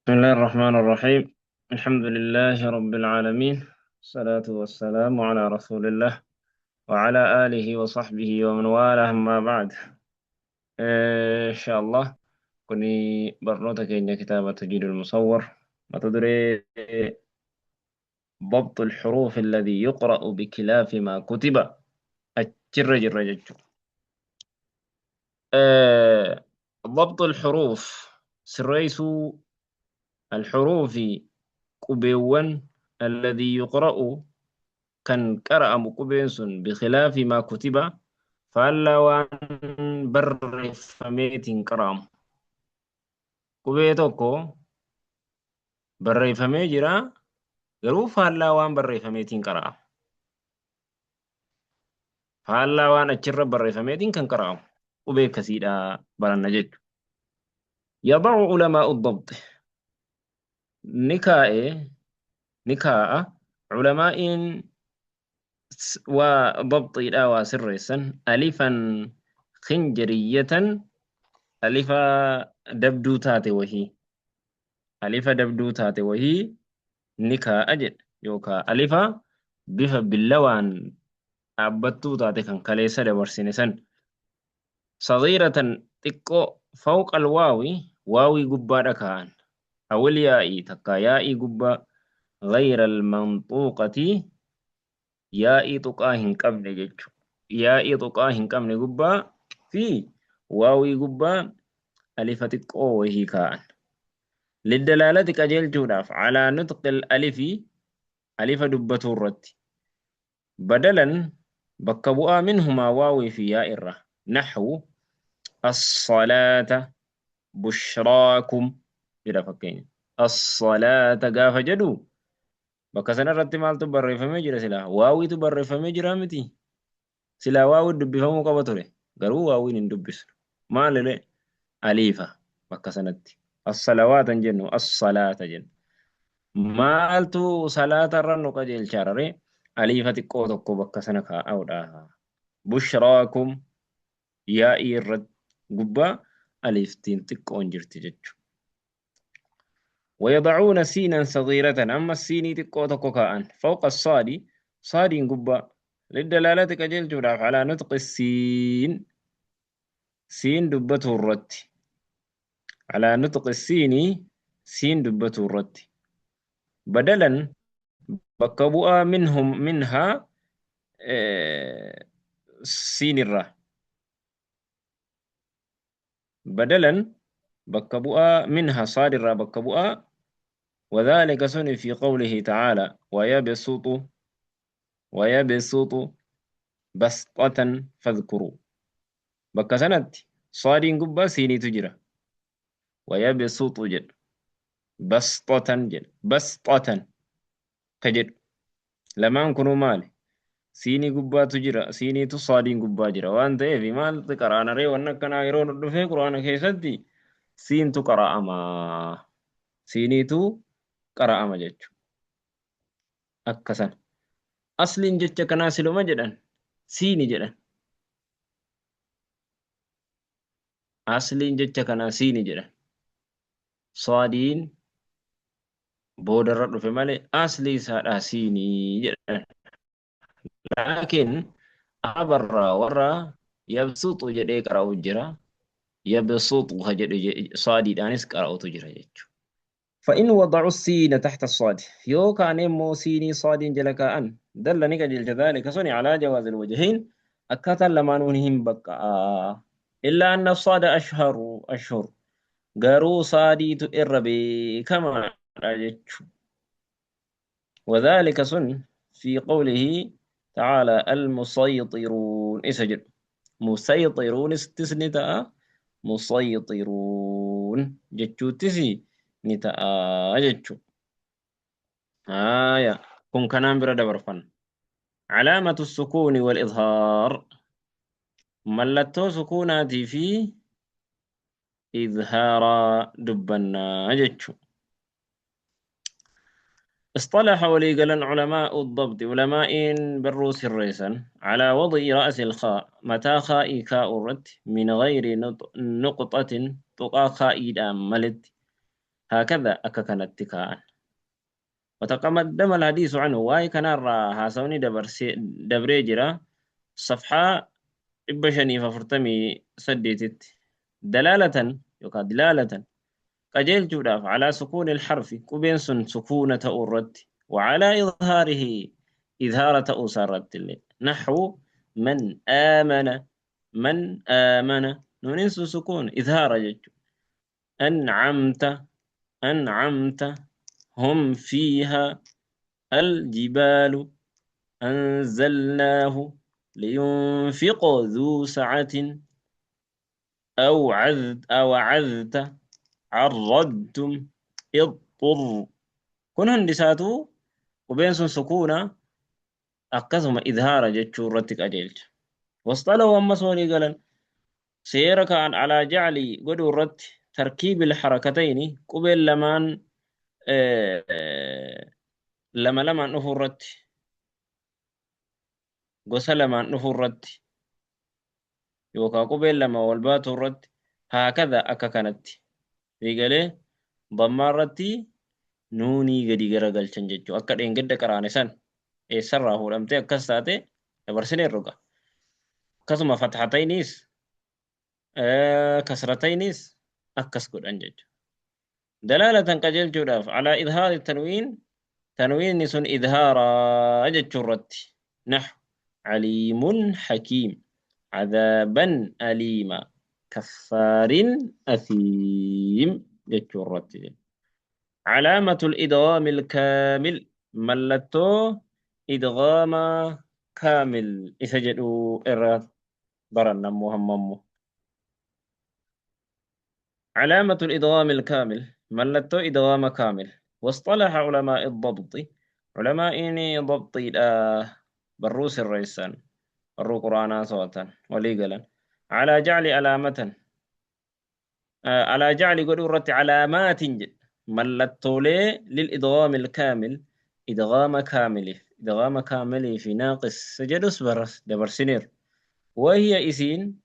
بسم الله الرحمن الرحيم. الحمد لله رب العالمين، الصلاة والسلام على رسول الله وعلى آله وصحبه ومن والاه، أما بعد. إن شاء الله كني برنوتك إن كتابة تجيد المصور ما تدري ضبط الحروف الذي يقرأ بخلاف ما كتب أجر جر. ضبط الحروف سريس الحروف qubeewwan الذي يقرأ kan qara'amu qubeen sun بخلاف ما كتب faallaa waan barreeffameetiin qara'amu. Qubee tokko barreeffamee jira, garuu faallaa waan barreeffameetiin qara'ama. Faallaa waan achirra barreeffameetiin kan qara'amu qubee akkasiidha baranna jechuudha. يضع علماء الضبط ni kaa'e ni kaa'a ulamaa'iin waa dabxiidha waa sirreessan alifan khinjariyatan alifa dabduu taate wahii alifa dabduu taate wahii ni kaa'a jedha, yookaa alifa bifa billawaan dhaabbattuu taate kan kaleessa dabarsine san, sagiiratan xiqqoo, fawqa alwaawi waawii gubbaadha kaa'an, awil yaa'ii takkaa yaa'ii gubbaa, ghayra almanxuuqati yaa'ii tuqaa hin qabne jechu, yaa'ii tuqaa hin qabne gubbaa fi waawii gubbaa alifa xiqqoo wahii kaa'an, liddalaalati qajeelchuudhaaf, calaa nutqil alifi alifa dubbatuu irratti, badalan bakka bu'aa, minhumaa waawii fi yaa irra, naxwu as-salaata bushraakum jedha. Fakkeenya as-salaata gaafa jedhu bakka sana irratti maaltu barreeffamee jira? Silaa waawiitu barreeffamee jira miti? Silaa waawii dubbifamuu qaba ture, garuu waawiin hin dubbisnu. Maalile aliifa bakka sanatti as-salawaata hin jennu, as-salaata jennu. Maaltu salaata irra nu qajeelchaarare? Aliifa xiqqoo tokko bakka sana kaa'uudha. Bushraakum yaa'ii irratti gubbaa aliiftiin xiqqoon jirti jechuudha. ويضعون سينا صغيرة أما السيني xiqqoo tokko kaa'an، فوق الصاد صادين gubbaa، للدلالة qajeelchuudhaaf، على نطق السين siin dubbatuu irratti، على نطق السين siin dubbatuu irratti، بدلا bakka bu'aa، منهم منها siin irraa، بدلا bakka bu'aa، منها صاد irraa bakka bu'aa. وذلك sun في قوله تعالى ويبسط ويبسط بسطة فاذكروا. Bakka sanatti saadiin gubbaa siiniitu jira. ويبسط jedhu, بسطة jedhu, بسطة ka jedhu lamaan kunuu maali? Siinii gubbaatu jira, siiniitu saadiin gubbaa jira waan ta'eef maaltu qaraana ree? Wanni akkanaa yeroo nu dhufee Quraana keessatti siintu qara'ama, siiniitu qara'ama jechuudha. Akka sana asliin jecha kanaa siluma jedhan siini jedhan, asliin jecha kanaa siini jedhan, saadiin boodarra dhufe malee aslii isaadhaa siinii jedhan. Laakiin abarraa warra yabsuxu jedhee qara'u jira, yabsuxu ka jedhu saadiidhaanis qara'utu jira jechuudha. فإن وضعوا السين تحت الصاد yoo kaan immoo siinii saadiin jala kaa'an، دل ni qajeelcha ذلك suni على جواز الوجهين akkaataan lamaanuu ni hin baqqa'a، إلا أن الصاد أشهر أشهر garuu saadiitu irra beekamaadha jechu. وذلك sun في قوله تعالى المسيطرون isa jedhu, مسيطرون istis ni ta'a, مسيطرون jechuuttis ni ta'a jechu. Haaya, kun kanaan bira dabarfanna. علامة السكون والإظهار mallattoo sukuunaatii fi izhaaraa dubbannaa jechu. اصطلح walii galan علماء الضبط علماء barruu sirreessan، على وضع رأس الخاء mataa khaa'ii kaa'u irratti، من غير نقطة tuqaa khaa'iidhaan maletti. Haakadha akka kanatti kaa'an. Wataqaddama alhadiisu anhu waa'ee kanarraa haasawni dabree jira. Safhaa 548tti. Dalaalatan yookaan dilaalatan qajeelchuudhaaf calaa sukuuni alharfi qubeen sun sukuuna ta'uu irratti wacalaa idhaarihi idhaara ta'uu isaa irratti illee naxwu man aamana man aamana nuuniin sun sukuuna idhaara jechuudha. Ancamta ancamta hum fiiha aljibaalu anzalnaahu liyunfiqa dhuu sacatin awcadta carradtum idxur kun hundi isaatuu qubeen sun sukuuna akkasuma idhaara jechuu irratti qajeelcha. Wasxalaw ammas walii galan seera ka'an alaa jacli godhuu irratti tarkiibil harakatayni qubeen lamaan lama lamaan dhufuu irratti gosa lamaan dhufuu irratti yookaan qubeen lama wal baatu irratti haakadha akka kanatti eegalee dammaa irratti nuunii gadi garagalchan jechuudha. Akka dheengadda qaraane san eessarraa fuudhamtee akkas taate dabarsineerru gaa. Akkasuma fathatayniis kasratayniis akkas godhan jechuudha. Dalaalatan qajeelchuudhaaf alaa idhaari tanwiin tanwiinni sun idhaaraa jechuu irratti nahu aliimun hakiim cadaaban aliima kaffaarin asiim jechuu irratti. Calaamatul idgaamil kaamil mallattoo idgaama kaamil isa jedhu irra baranna ammoo hamma ammoo. علامة الإدغام الكامل ملتو إدغام كامل واصطلح علماء الضبط علماء ضبط بروس الرئيسان برو قرآن صوتا وليقلا على جعل علامة على جعل قدرة علامات ملتو لي للإدغام الكامل إدغام كامل إدغام كامل في ناقص سجدس برس دبر سنير وهي إسين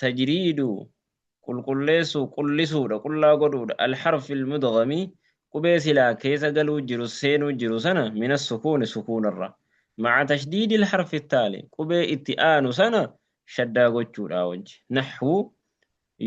tajriidu qulqulleessuu qullisuudha qullaa godhuudha alharfi almudgami qubee silaa keessa galuu jiru seenuu jiru sana mina sukuuni sukuunarra maca tashdiidi alharfi taali qubee itti aanu sana shaddaa gochuudha wajji naxwu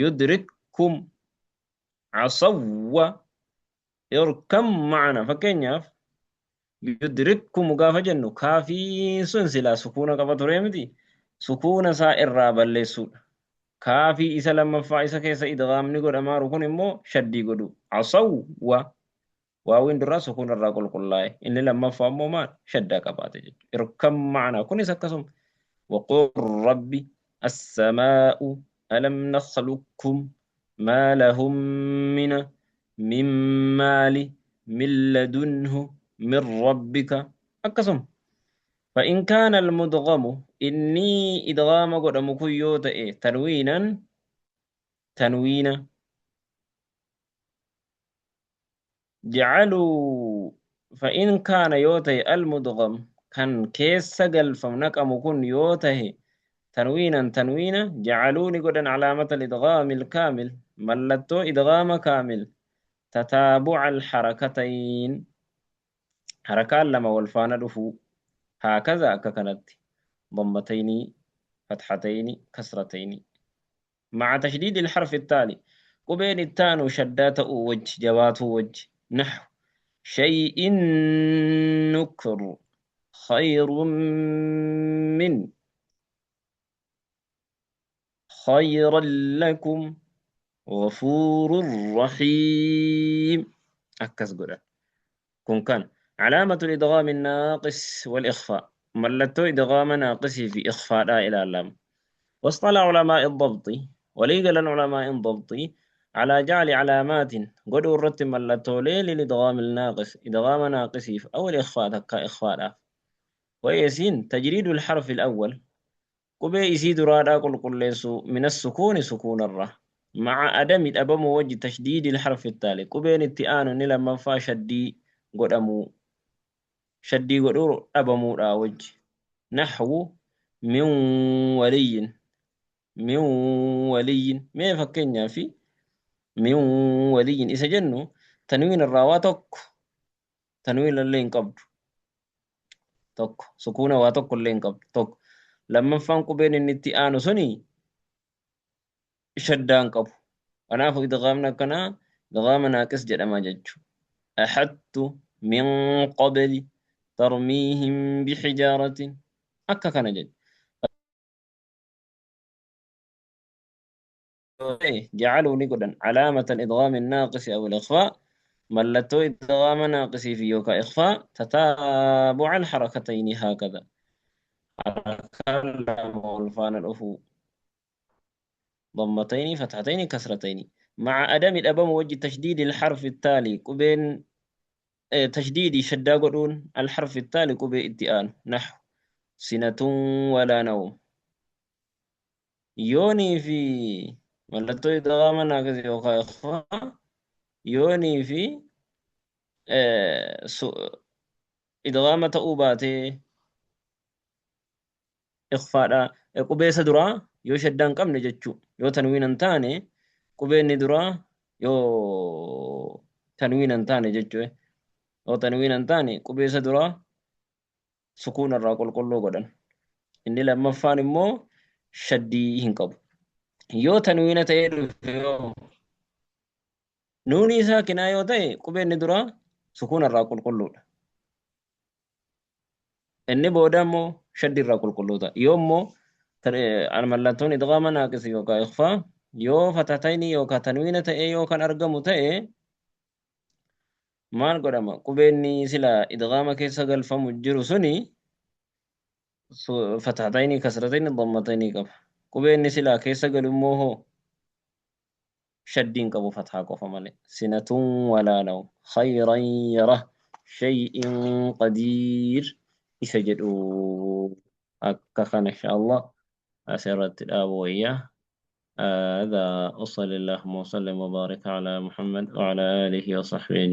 yudrikkum casawwa irkam macana fakkeenyaaf yudrikkum gaafa jennu kaafiin sun silaa sukuuna qaba ture miti sukuuna isaa irraa balleessuudha. Kaafii isa lammaffaa isa keessa idgaamni godhamaaru kun immoo shaddii godhu. Asawwa waawin duraa sukuuna irraa qulqullaa'e inni lammaffaa immoo maal shaddaa qabaate jechuudha. Irkam macana kunis akkasuma. Waqur rabbi as-samaa'u alam nakhluqkum maa lahum mina min maali min ladunhu min rabbika akkasuma. فإن كان المدغم إني إدغام قدام كيوتا إيه تنوينا تنوينا جعلوا فإن كان يوتي المدغم كان كيس سقل فمنك أمكن يوته تنوينا تنوينا جعلوني قدن علامة الإدغام الكامل ملتو إدغام كامل تتابع الحركتين حركان لما والفانا دفو هكذا ككنت ضمتين فتحتين كسرتين مع تشديد الحرف التالي قبين التان شدات وجه جوات وجه نحو شيء نكر خير من خيرا لكم غفور رحيم أكس قرأ كن كان علامة الإدغام الناقص والإخفاء ملتو إدغام ناقص في إخفاء لا إلى اللام واصطلح علماء الضبط وليقل علماء الضبط على جعل علامات قد الرت ملتو للإدغام الناقص إدغام ناقص أو الإخفاء تكا إخفاء ويسين تجريد الحرف الأول قبي إسي درادا قل قليسو من السكون سكون الره مع عدم أبم وجه تشديد الحرف التالي قبين التئان نلا منفا شدي قدمو شدي قدور أبمو لا وجه نحو من ولي من ولي ما فكنا في من ولي إذا جنو Tanwiin irraa waa tokko tanwiin illee hin qabdu. Tokko sukuuna waa tokko illee hin qabdu. Tokko lammaffaan qubeen inni itti aanu suni shaddaa hin qabu. Kanaafuu idghaamni akkanaa idghaama naaqis jedhama jechuudha. Ahattu min qabli tarmiihim bihijaaratin akka kana jechuudha. Jacaluu ni godhan calaamatan idghaami naaqisi aw al-ikhfaa mallattoo idghaama naaqisii fi yookaan ikhfaa tataabu'a al-harakatayni haakadha harakaan lama wal faana dhufuu ضمتين فتحتين كسرتين مع عدم dhabamu wajji تشديد الحرف التالي qubeen تشديد shaddaa godhuun الحرف التالي qubee itti aanu نحو سنة ولا نوم yoonii fi mallattoo idghaama naaqis yookaan ikhfaa yoonii fi idghaama ta'uu baatee ikhfaadha. Qubee isa duraa yoo shaddaa hin qabne jechuu yoo tanwiina hin taane qubee inni duraa yoo tanwiina hin taane jechuu yoo tanwiina hin taane qubee isa duraa sukuuna irraa qulqulluu godhan. Inni lammaffaan immoo shaddii hin qabu. Yoo tanwiina ta'ee dhufe yoo nuunii saakinaa yoo ta'e qubee inni duraa sukuuna irraa qulqulluudha. Inni booda immoo shaddii irraa qulqulluu ta'a. Yoo immoo mallattoon idghaama naaqis yookaan ikhfaa yoo fatatayni yookaan tanwiina ta'ee yoo kan argamu ta'e maal godhama? Qubeenni sila idghaama keessa galfamu jiru suni fatatayni kasratayni dammatayni qaba. Qubeenni sila keessa galu immoo hoo shaddiin qabu fathaa qofa malee. Sinatun walaa nawm khayran yara shay'in qadiir isa jedhu akka kana insha Allah asirratti dhaabu wayyaa. هذا وصلى اللهم وسلم وبارك على محمد وعلى آله وصحبه.